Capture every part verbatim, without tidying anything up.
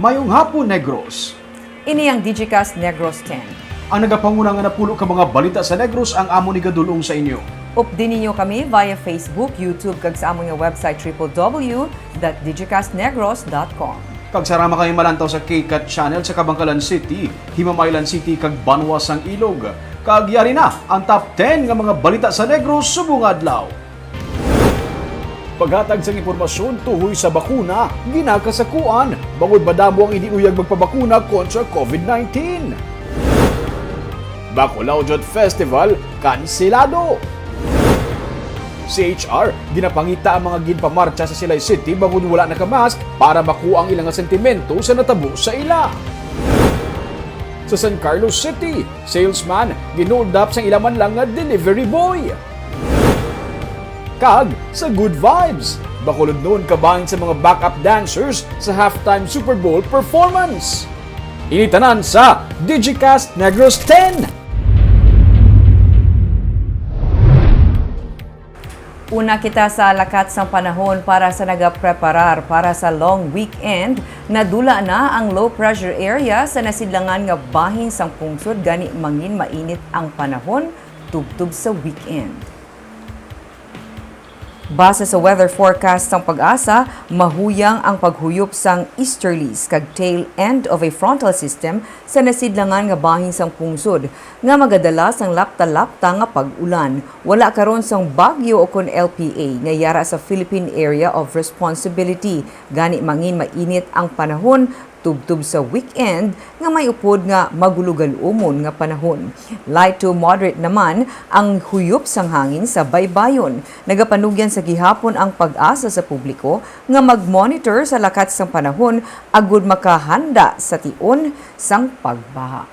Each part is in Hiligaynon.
Mayong hapon, Negros. Ini ang Digicast Negros ten. Ang nagapanguna nga napulo ka mga balita sa Negros ang amon igadul-ong sa inyo. Updi ninyo kami via Facebook, YouTube, kag sa amon nga website, triple W dot digicast negros dot com. Kag sarama kami malantaw sa KCAT channel sa Kabankalan City, Himamaylan City, kag Banwa sang Ilog. Kag yari na ang top ten nga mga balita sa Negros subong adlaw. Paghatag sang impormasyon tuhoy sa bakuna, ginakasakuan, bangod madamo ang hindi uyag magpabakuna kontra COVID nineteen. Bacolao Youth Festival, kanselado. C H R, ginapangita ang mga ginpamartsa sa Silay City bangod wala nakamask para makuha ang ilang sentimento sa natabo sa ila. Sa San Carlos City, salesman, gin-hold up sang ila man lang nga delivery boy. Kag sa Good Vibes, Bacolod noon kabahin sa mga backup dancers sa halftime Super Bowl performance. Ini tanan sa Digicast Negros ten. Una kita sa lakat sang panahon para sa nagapreparar para sa long weekend. Nadula na ang low pressure area sa nasidlangan nga bahin sang pungsod, gani mangin mainit ang panahon tubtob sa weekend. Base sa weather forecast sang PAGASA, mahuyang ang paghuyop sang easterlies kag tail end of a frontal system sa nasidlangan nga bahin sang pungsod, nga magadala sang lapta-lapta nga pag-ulan. Wala karon sang bagyo ukon L P A nga yara sa Philippine Area of Responsibility, gani mangin mainit ang panahon tubtob sa weekend nga may upod nga magulogalumon nga panahon. Light to moderate naman ang huyop sang hangin sa baybayon. Nagapanugyan sa gihapon ang PAGASA sa publiko nga mag-monitor sa lakat sang panahon agud makahanda sa tion sang pagbaha.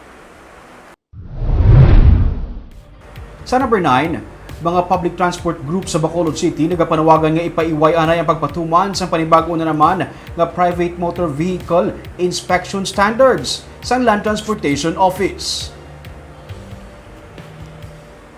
Sa number nine, mga public transport group sa Bacolod City nagapanawagan nga ipaiway anay ang pagpatuman sang panibag-o na naman nga private motor vehicle inspection standards sang Land Transportation Office.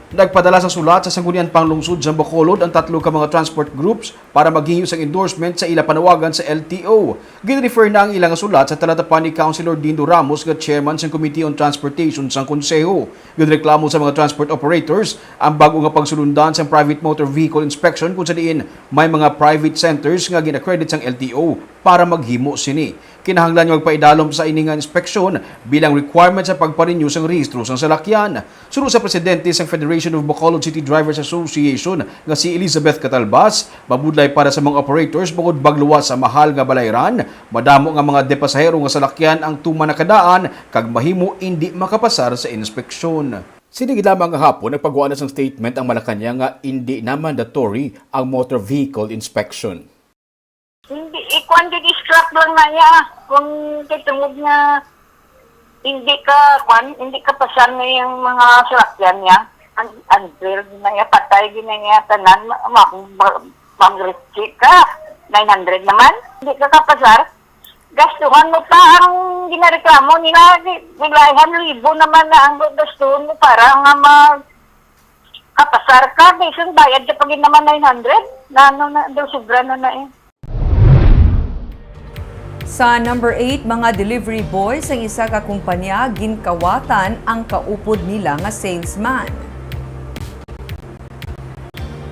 Nagpadala sa sulat sa Sangguniang Panglungsod sa Bacolod ang tatlo ka mga transport groups para maghingyo sang endorsement sa ila panawagan sa L T O. Gin-refer na ang ilang sulat sa Tlanapani Councilor Dindo Ramos nga chairman sang Committee on Transportation sang Konseho. Ginreklamo sa mga transport operators ang bag-o nga pagsulundan sang private motor vehicle inspection, kung sa diin may mga private centers nga gin-accredit sang L T O para maghimo sini. Kinahanglan nga magpaidalom sa ini nga inspeksyon bilang requirement sa pagpa-renew sang rehistro sang salakyan. Suno sa presidente sang Federation of Bacolod City Drivers Association nga si Elizabeth Catalbas, mabudlay para sa mga operators bangod magluwas sa mahal nga balayran, madamo nga mga depasahero nga salakyan ang tuman nakadaan kag mahimo indi makapasar sa inspeksyon. Sini gid lamang nga hapon nagpagwa na sang statement ang Malacañang nga indi na mandatory ang motor vehicle inspection. Hindi, ikuan, di-distract lang na iya. Kung kay tungod nga hindi ka, kuan, hindi ka pasar na yung mga salakyan niya, ang, ang drill na iya, patay din na iya, tanan, ma-, ma-, ma-, mag-recheck ka, nine hundred naman, hindi ka kapasar, gastuhan mo pa ang ginareklamo nila, di, nilaihan libo naman na ang gastuhan mo para nga mag-, kapasar ka, bisan bayad ka pa gid naman nine hundred, na ano na, daw sobra na na eh. Sa number eight, mga delivery boy sang isa ka kumpanya ginkawatan ang kaupod nila nga salesman.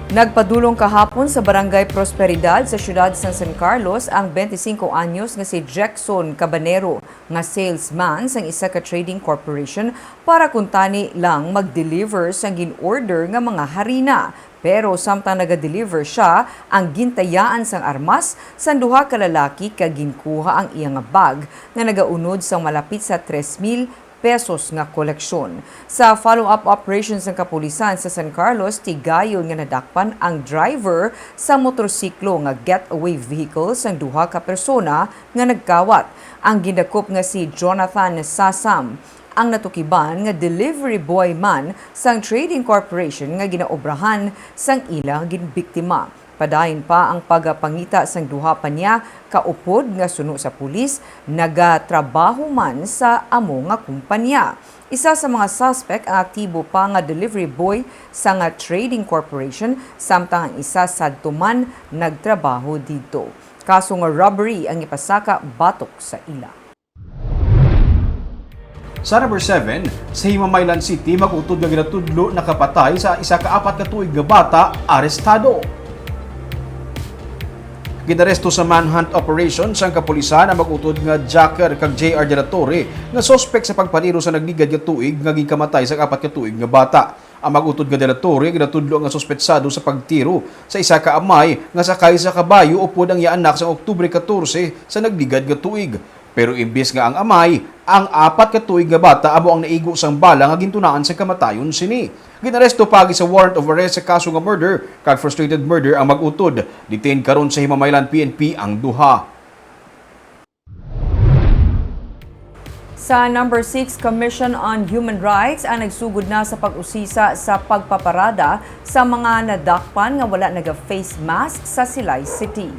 Nagpadulong kahapon sa Barangay Prosperidad sa siyudad sang San Carlos ang twenty-cinco anyos nga si Jackson Cabanero, nga salesman sang isa ka trading corporation para kuntani lang mag-deliver sang gin-order nga mga harina. Pero samtang naga-deliver sia, ang gintayaan sang armas sang duha ka lalaki kag ginkuha ang iya nga bag nga nagaunod sang malapit sa tres mil pesos nga koleksyon. Sa follow-up operation sang kapulisan sa San Carlos, tigayon nga nadakpan ang driver sa motorsiklo nga getaway vehicle sang duha ka persona nga nagkawat. Ang gindakop nga si Jonathan Sasam ang natukiban nga delivery boy man sang trading corporation nga ginaobrahan sang ila ginbiktima. Padayon pa ang pagpangita sang duha pa niya ka upod nga suno sa pulis, nagatrabaho man sa amo nga kumpanya. Isa sa mga suspect ang aktibo pa nga delivery boy sa nga trading corporation, samtang ang isa sadto man nagtrabaho didto. Kaso nga robbery ang ipasaka batok sa ila. Sa number seven, sa Himamaylan City, mag-utod nga ginatudlo nakapatay sa isa ka apat ka tuig nga bata, arestado. Ginaresto sa manhunt operation sang kapulisan ang mag-utod nga Jacker kag J R de la Torre nga suspek sa pagpaniro sa nagligad nga tuig nga ginkamatay sa apat ka tuig nga bata. Ang mag-utod nga De La Torre ginatudlo nga suspetsado sa pagtiro sa isa ka amay nga sakay sa kabayo upod ang iya anak sang Oktubre catorce sa nagligad nga tuig. Pero imbis nga ang amay, ang apat ka tuig nga bata amo ang naigo sang bala nga gintunaan sang kamatayon sini. Ginaresto paagi sa warrant of arrest sa kaso nga murder kag frustrated murder ang mag-utod. Detained karon sa Himamaylan P N P ang duha. Sa number six, Commission on Human Rights ang nagsugod na sa pag-usisa sa pagpaparada sa mga nadakpan nga wala naga-face mask sa Silay City.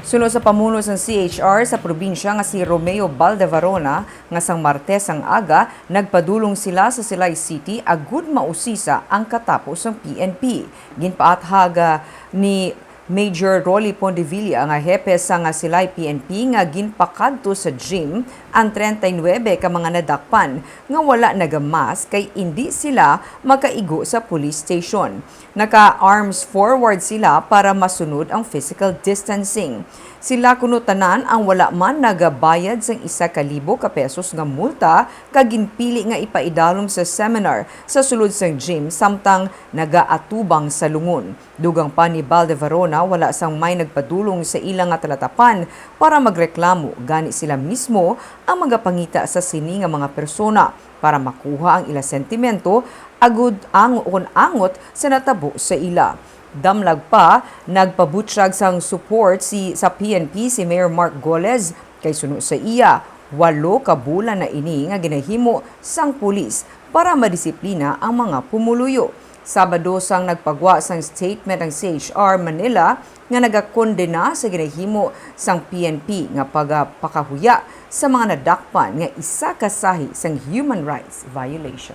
Suno sa pamuno sang C H R sa probinsya nga si Romeo Baldevarona, nga sang Martes ang aga, nagpadulong sila sa Silay City agud mausisa ang katapo sang P N P. Ginpaathag, ah, ni Major Rolly Pondevilla nga hepe sang Silay P N P nga ginpakadto sa gym ang treinta y nuebe ka mga nadakpan nga wala naga-mask kay indi sila makaigo sa police station. Naka-arms forward sila para masunod ang physical distancing. Sila kuno tanan ang wala man nagabayad sang isa ka libo ka pesos nga multa kag ginpili nga ipaidalom sa seminar sa sulod sang gym samtang nagaatubang sa lungon. Dugang pa ni Baldevarona, wala sang may nagpadulong sa ila nga talatapan para magreklamo, gani sila mismo ang magapangita sa sini nga mga persona para makuha ang ila sentimento agud ang-, kon angot sa natabo sa ila. Damlag pa, nagpabutyag sang support si, sa P N P si Mayor Mark Goles, kay suno sa iya, walo ka bulan na ini nga ginahimo sang pulis para madisiplina ang mga pumuluyo. Sabado sang nagpagwa sang statement ang C H R Manila nga nagakondena sa ginahimo sang P N P nga pagapakahuya sa mga nadakpan nga isa ka sahi sang human rights violation.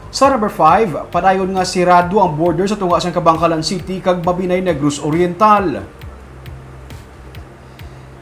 Sa number five, padayon nga sirado ang border sa tunga sang Kabankalan City kag Mabinay, Negros Oriental.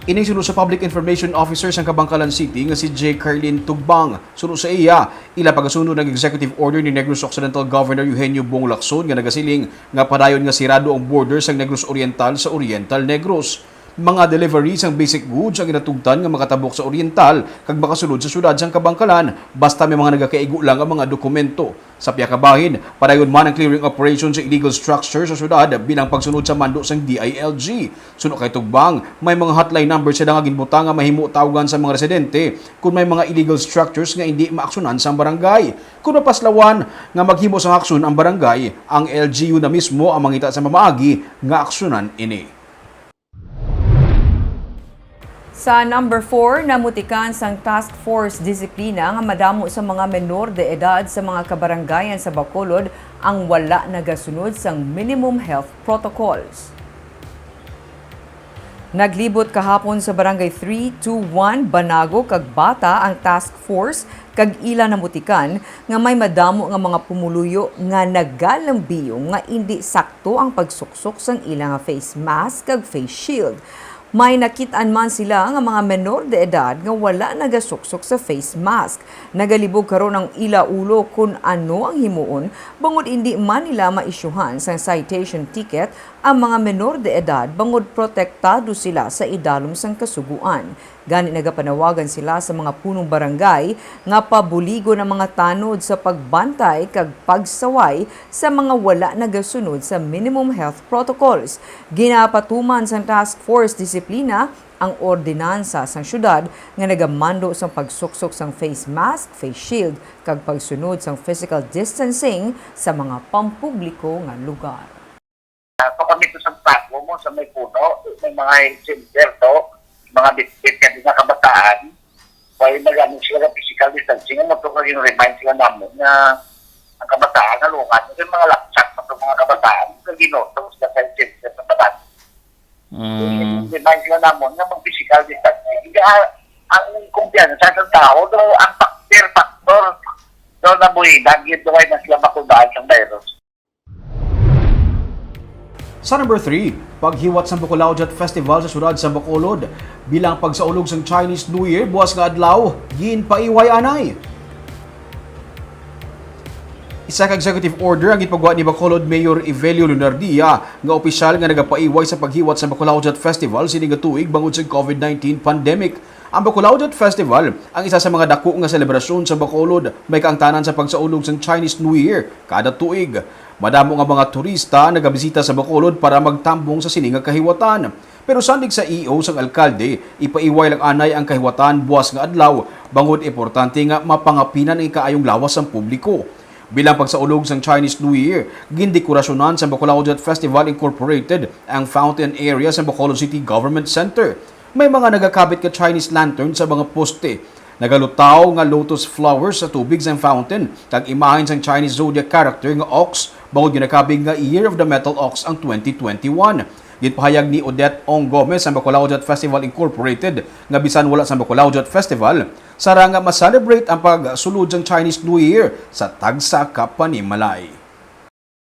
Ining suno sa Public Information Officer sang Kabankalan City nga si J Carlin Tugbang. Suno sa iya, ila pagasunod ang executive order ni Negros Occidental Governor Eugenio Bong Lacson nga nagasiling nga padayon nga sirado ang border sang Negros Oriental sa Oriental Negros. Mga delivery sang basic goods ang ginatugtan nga makatabok sa Oriental kag makasulod sa siyudad sang Kabankalan basta may mga nagakaigo lang nga mga dokumento. Sa pihak ka bahin, padayon man ang clearing operation sa illegal structure sa siyudad bilang pagsunod sa mando sang D I L G. Suno kay Tugbang, may mga hotline number sila nga ginbutang nga mahimo tawgan sa mga residente kon may mga illegal structures nga indi maaksyonan sang barangay. Kon mapaslawan nga maghimo sang aksyon ang barangay, ang L G U na mismo ang mangita sa pamaagi nga aksyonan ini. Sa number four, namutikan sang Task Force Disiplina nga madamo sa mga menor de edad sa mga kabarangayan sa Bacolod ang wala nagasunod sang minimum health protocols. Naglibot kahapon sa Barangay three two one, Banago kag Bata ang task force kag ila namutikan nga may madamo nga mga pumuluyo nga nagalambiyo nga indi sakto ang pagsuksok sang ila nga face mask kag face shield. May nakit-an man sila nga mga menor de edad nga wala nagasuksok sa face mask. Nagalibog karon ang ila ulo kon ano ang himuon, bangod indi man nila maisyuhan sang citation ticket ang mga menor de edad bangod protektado sila sa idalom sang kasugoan. Gani nagapanawagan sila sa mga punong barangay nga pabuligon ang mga tanod sa pagbantay kag pagsaway sa mga wala nagasunod sa minimum health protocols. Ginapatuman sang Task Force Disiplina ang ordinansa sang syudad nga nagamando sang pagsuksok sang face mask, face shield, kag pagsunod sang physical distancing sa mga pampubliko nga lugar. Ah, so kami to sa Santiago mo, sa may puno, may mga health center to, mga bitbit kami nga kabataan, kaya nag-ano sila ng physical distancing, mo to kaya remind sila namin na ang kabataan, nalungan, yung mga lapsak na to, mga kabataan, kaya ginoto sila sa health center sa Bataan. Mm. Remind sila namin na mag-physical distancing. Hindi, ah, ang kumpiyansa sa tao, do, ang factor, factor, do, na buhay, dahil doon na sila makuhaan ng virus. Sa number three, paghiwat sang Bacolao Jet Festival sa siyudad sa Bacolod. Bilang pagsaulog sang Chinese New Year buwas nga adlaw, ginpaiway anay. Isa ka executive order ang gipagwa ni Bacolod Mayor Evelio Lunardia nga opisyal nga nagapaiway sa paghiwat sa Bacolao Jet Festival sini nga tuig bangod sa COVID nineteen pandemic. Ang Bacolao Jet Festival ang isa sa mga dako nga selebrasyon sa Bacolod, may kaangtanan sa pagsaulog sang Chinese New Year kada tuig. Madamo nga mga turista nagabisita sa Bacolod para magtambong sa sini nga kahiwatan. Pero sandig sa E O sang alkalde, ipaiway lang anay ang kahiwatan buwas nga adlaw, bangod importante nga mapangapinan ang ikaayong lawas sang publiko. Bilang pagsaulog sang Chinese New Year, gindekorasyonan sa Bacolao Jet Festival Incorporated ang fountain area sa Bacolod City Government Center. May mga nagakabit nga Chinese lantern sa mga poste. Nagalutaw nga lotus flowers sa tubig sang fountain kag imahen sang Chinese zodiac character nga ox, bangod ginakabig nga Year of the Metal Ox ang twenty twenty-one. Ginpahayag ni Odette Ong Gomez sang Bacolao Jet Festival Incorporated nga bisan wala sang Bacolao Jet Festival, sarang nga ma-celebrate ang pagsulod sang Chinese New Year sa tagsa ka panimalay.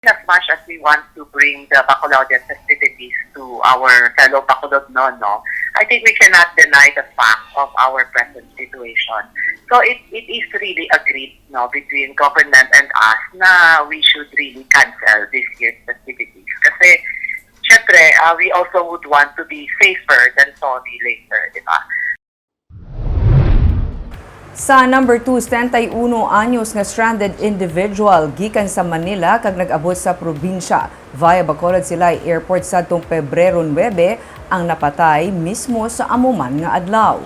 As much as we want to bring the Bacolodian festivities to our fellow Bacolodnon, no, I think we cannot deny the fact of our present situation. So it, it is really agreed, no, between government and us na we should really cancel this year's festivities. Kasi, syempre, uh, we also would want to be safer than sorry later, di ba? Sa number two, setenta y uno anyos nga stranded individual gikan sa Manila kag nag-abot sa probinsya via Bacolod Silay Airport sadtong Pebrero nuebe ang napatay mismo sa amo man nga adlaw.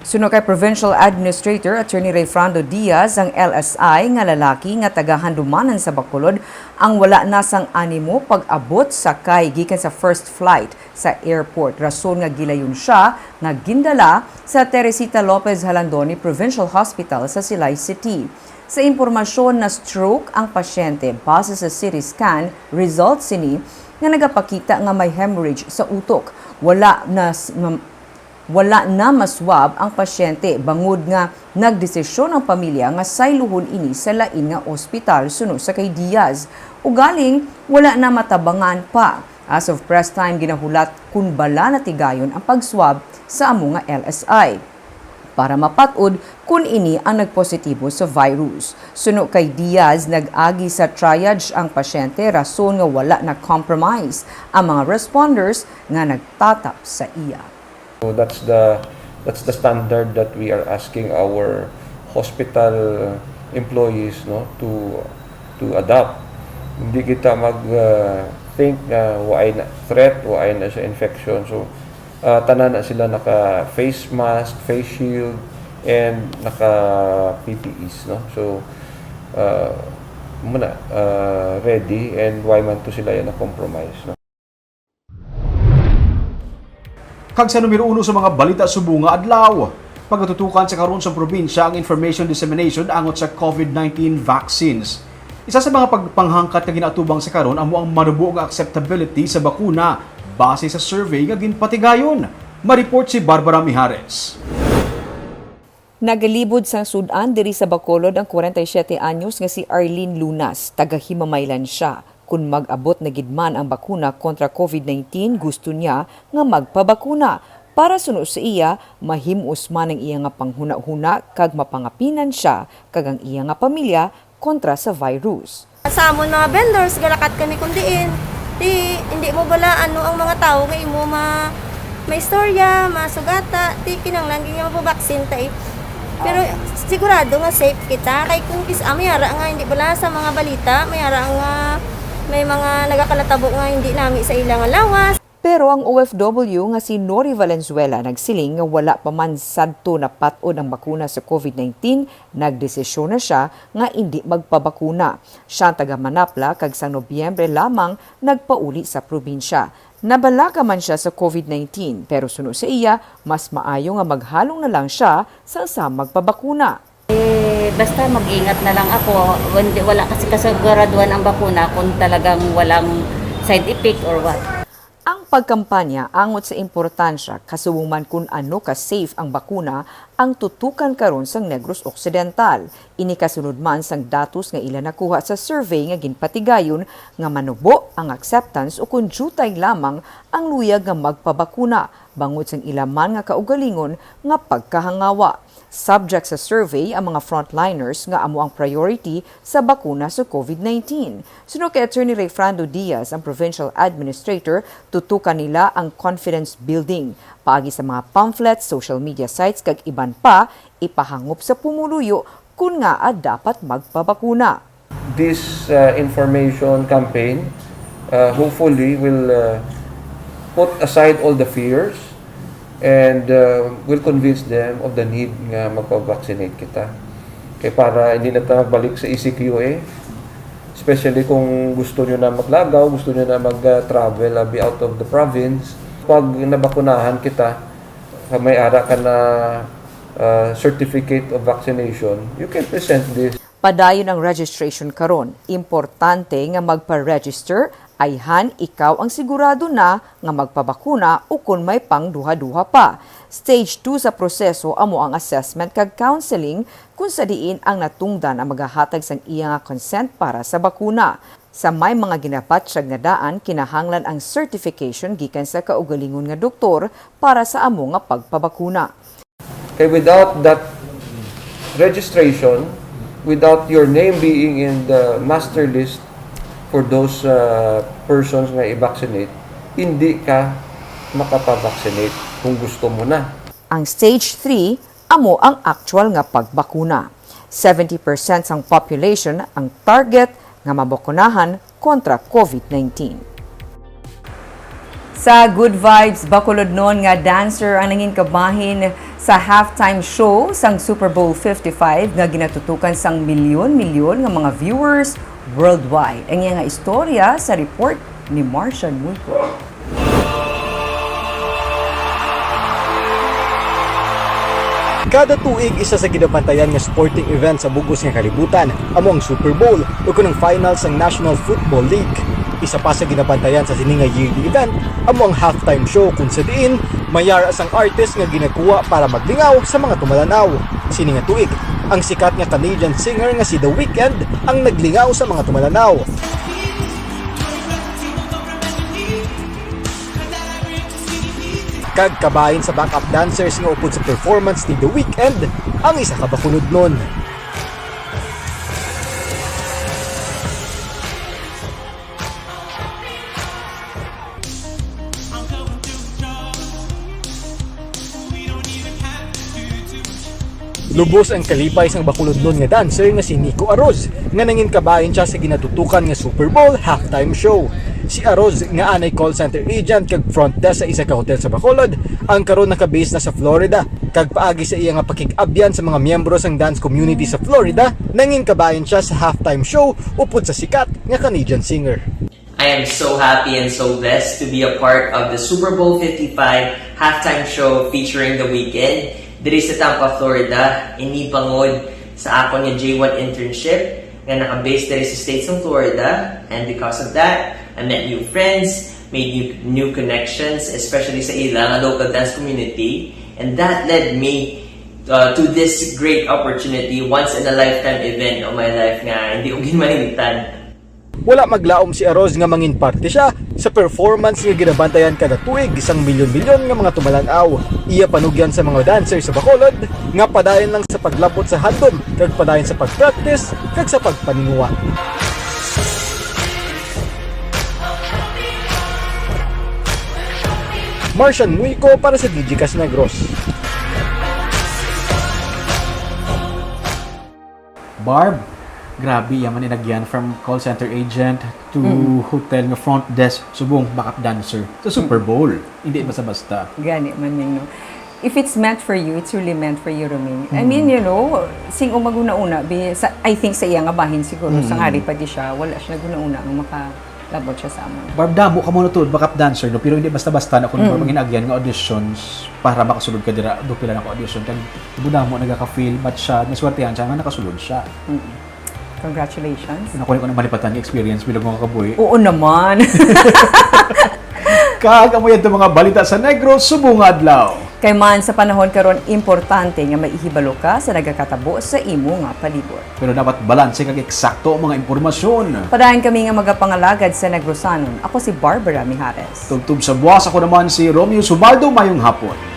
Suno kay Provincial Administrator Attorney Rayfrando Diaz, ang L S I nga lalaki nga taga Handumanan sa Bacolod ang wala na sang animo pag-abot sakay gikan sa first flight sa airport, rason nga gilayon sia nga gindala sa Teresita Lopez Jalandoni Provincial Hospital sa Silay City. Sa impormasyon, na-stroke ang pasyente base sa C T scan results sini nga nagapakita nga may hemorrhage sa utok. Wala na s- mam- wala na maswab ang pasyente bangod nga nagdesisyon ang pamilya nga saylohon ini sa lain nga ospital, suno sa kay Diaz. Ugaling wala na matabangan pa. As of press time, ginahulat kun bala natigayon ang pag-swab sa amo nga L S I para mapat-od kun ini ang nagpositibo sa virus. Suno kay Diaz, nag-agi sa triage ang pasyente rason nga wala na compromise ang mga responders nga nagtatap sa iya. So that's the that's the standard that we are asking our hospital employees, no, to to adapt. Hindi kita mag uh, think nga waay na threat, waay na sa infection. So uh, tanan na sila naka face mask, face shield, and naka P P Es, no. So uh, muna uh, ready, and why man to sila yan na compromise, no. Kag sa numero uno sa mga balita subong nga adlaw, pagatutukan sa karon sa probinsya ang information dissemination angot sa COVID nineteen vaccines. Isa sa mga pagpanghangkat nga ginaatubang sa karon amo ang manubo nga acceptability sa bakuna base sa survey nga ginpatigayon. Ma-report si Barbara Mijares. Nagalibod sang sud-an diri sa Bacolod ang kwarenta y siyete anyos nga si Arlene Lunas. Taga Himamaylan sia. Kon mag-abot na gid man ang bakuna kontra COVID nineteen, gusto niya nga magpabakuna. Para suno sa iya, mahimuos man ang iya nga panghunahuna kag mapangapinan sia kag ang iya nga pamilya kontra sa virus. Sa amon mga vendors, galakat kami kun diin. Di, hindi mo bala ano ang mga tao nga imo ma maistorya, masugata, di kinanglan gyud nga mapabaksin ta eh. Pero sigurado nga safe kita kay kung kis ah, may ara nga hindi bala sa mga balita, may ara nga may mga nagapanatabo nga hindi nami sa ila nga lawas. Pero ang O F W nga si Nori Valenzuela nagsiling nga wala pa man sadto napat-od ang bakuna sa COVID nineteen, nagdesisyon na sia nga indi magpabakuna. Sia ang taga Manapla kag sang Nobyembre lamang nagpauli sa probinsya. Nabalaka man sia sa COVID nineteen, pero suno sa iya, mas maayo nga maghalong na lang sia sang sa magpabakuna. Eh, basta mag-ingat na lang ako. Hindi, wala kasi kasiguraduhan ang bakuna kung talagang walang side effect or what. Ang Pagkampanya angot sa importansya kasubong man kun ano ka safe ang bakuna ang tutukan karon sang Negros Occidental. Ini kasunod man sang datos nga ila nakuha sa survey nga ginpatigayon nga manubo ang acceptance ukon diutay lamang ang luyag nga magpabakuna bangod sang ila man nga kaugalingon nga pagkahangawa. Subject sa survey ang mga frontliners nga amo ang priority sa bakuna sa covid nineteen. Suno kay Attorney Rayfrando Diaz, ang provincial administrator, tutukan nila ang confidence building paagi sa mga pamphlets, social media sites, kag iban pa, ipahangop sa pumuluyo kun ngaa dapat magpabakuna. This uh, information campaign uh, hopefully will uh, put aside all the fears and uh, will convince them of the need nga magpa-vaccinate kita. Kay para hindi na ta balik sa E C Q A, especially kung gusto nyo na maglagaw, gusto nyo na mag-travel, uh, be out of the province, pag nabakunahan kita, may ara ka na uh, certificate of vaccination, you can present this. Padayon ang registration karon. Importante nga magpa-register, ayhan ikaw ang sigurado na nga magpabakuna ukon may pang duha-duha pa. Stage two sa proseso amo ang assessment kag counseling, kun sa diin ang natungdan ang magahatag sang iya nga consent para sa bakuna. Sa may mga ginabatyag nga daan, kinahanglan ang certification gikan sa kaugalingon nga doktor para sa amo nga pagpabakuna. Kay without that registration, without your name being in the master list for those uh, persons nga i-vaccinate, hindi ka makapavaccinate kung gusto mo na. Ang stage three amo ang aktual nga pagbakuna. Seventy percent sang population ang target nga mabakunahan kontra covid nineteen. Sa Good Vibes Bacolodnon nga dancer ang nangin kabahin sa halftime show sang Super Bowl fifty-five nga ginatutukan sang milyon-milyon nga mga viewers worldwide. Ang iya nga istorya sa report ni Marcian Mulco. Kada tuig, isa sa ginabantayan nga sporting event sa bug-os nga kalibutan amo ang Super Bowl, o kun ang final sang National Football League. Isa pa sa ginabantayan sa sini nga yearly event amo ang halftime show, kung sa diin may ara sang artist nga ginakuha para maglingaw sa mga tumalan-aw. Sini nga tuig, ang sikat nga Canadian singer nga si The Weeknd ang naglingaw sa mga tumalan-aw. Kag kabahin sa backup dancers nga upod sa performance ni The Weeknd ang isa ka bakulodnon. Lubos ang kalipay sang bakulodnon nga dancer nga si Nico Aroz, nga nangin kabahin siya sa ginatutukan nga Super Bowl halftime show. Si Aroz, nga anay call center agent kag front desk sa isa ka hotel sa Bacolod, ang karon naka-base na sa Florida, kag paagi sa iya nga pakig-abyan sa mga miyembro sang dance community sa Florida, nangin kabahin siya sa halftime show upod sa sikat nga Canadian singer. I am so happy and so blessed to be a part of the Super Bowl fifty-five halftime show featuring The Weeknd diri sa Tampa, Florida, ini bangod sa akon nga J one internship nga naka-base diri sa state sang Florida, and because of that, I met new friends, made new, new connections, especially sa ila nga local dance community, and that led me uh, to this great opportunity, once in a lifetime event of my life nga hindi ko ginmalimtan. Wala maglaom si Aroz nga mangin parte siya sa performance nga ginabantayan kada tuig sang milyon-milyon nga mga tumalan-aw. Iya panugyan sa mga dancer sa Bacolod nga padayon lang sa paglabot sa handom kag padayon sa pag-practice kag sa pagpaninguha. Marcian Muico para sa Digicast Negros. Barb, grabe, iya man inagyan from call center agent to mm. hotel nga front desk, subong backup dancer sa Super Bowl. Mm. Hindi basta-basta. Gani man, Ming, no? If it's meant for you, it's really meant for you, Roming. Mm. I mean, you know, sing umaguna-una, bi, sa, I think sa iya nga bahin siguro, mm. sa ngari pa di siya, wala siya naguna-una ang maka labot siya sa amon. Barb, damo ka mo na tuod backup dancer, no? Pero hindi basta-basta na kung mm. mangin-agyan nga auditions para makasulod ka dira, dupila na ko audition. Kag damo-damo nagaka-fail, but siya, naswertihan siya nga nakasulod siya. Mm. Congratulations. Ano ko ko malipatan nga experience bilang mga kabuhi? Oo naman. Kag amo yadto mga balita sa Negros subong nga adlaw. Kay man sa panahon karon, importante nga maihibalo ka sa nagakatabo sa imo nga palibot. Pero dapat balanse kag eksakto ang mga impormasyon. Padayon kami nga magapangalagad sa Negrosanon. Ako si Barbara Mijares. Tubtob sa buwas, ako naman si Romeo Subaldo. Mayong hapon.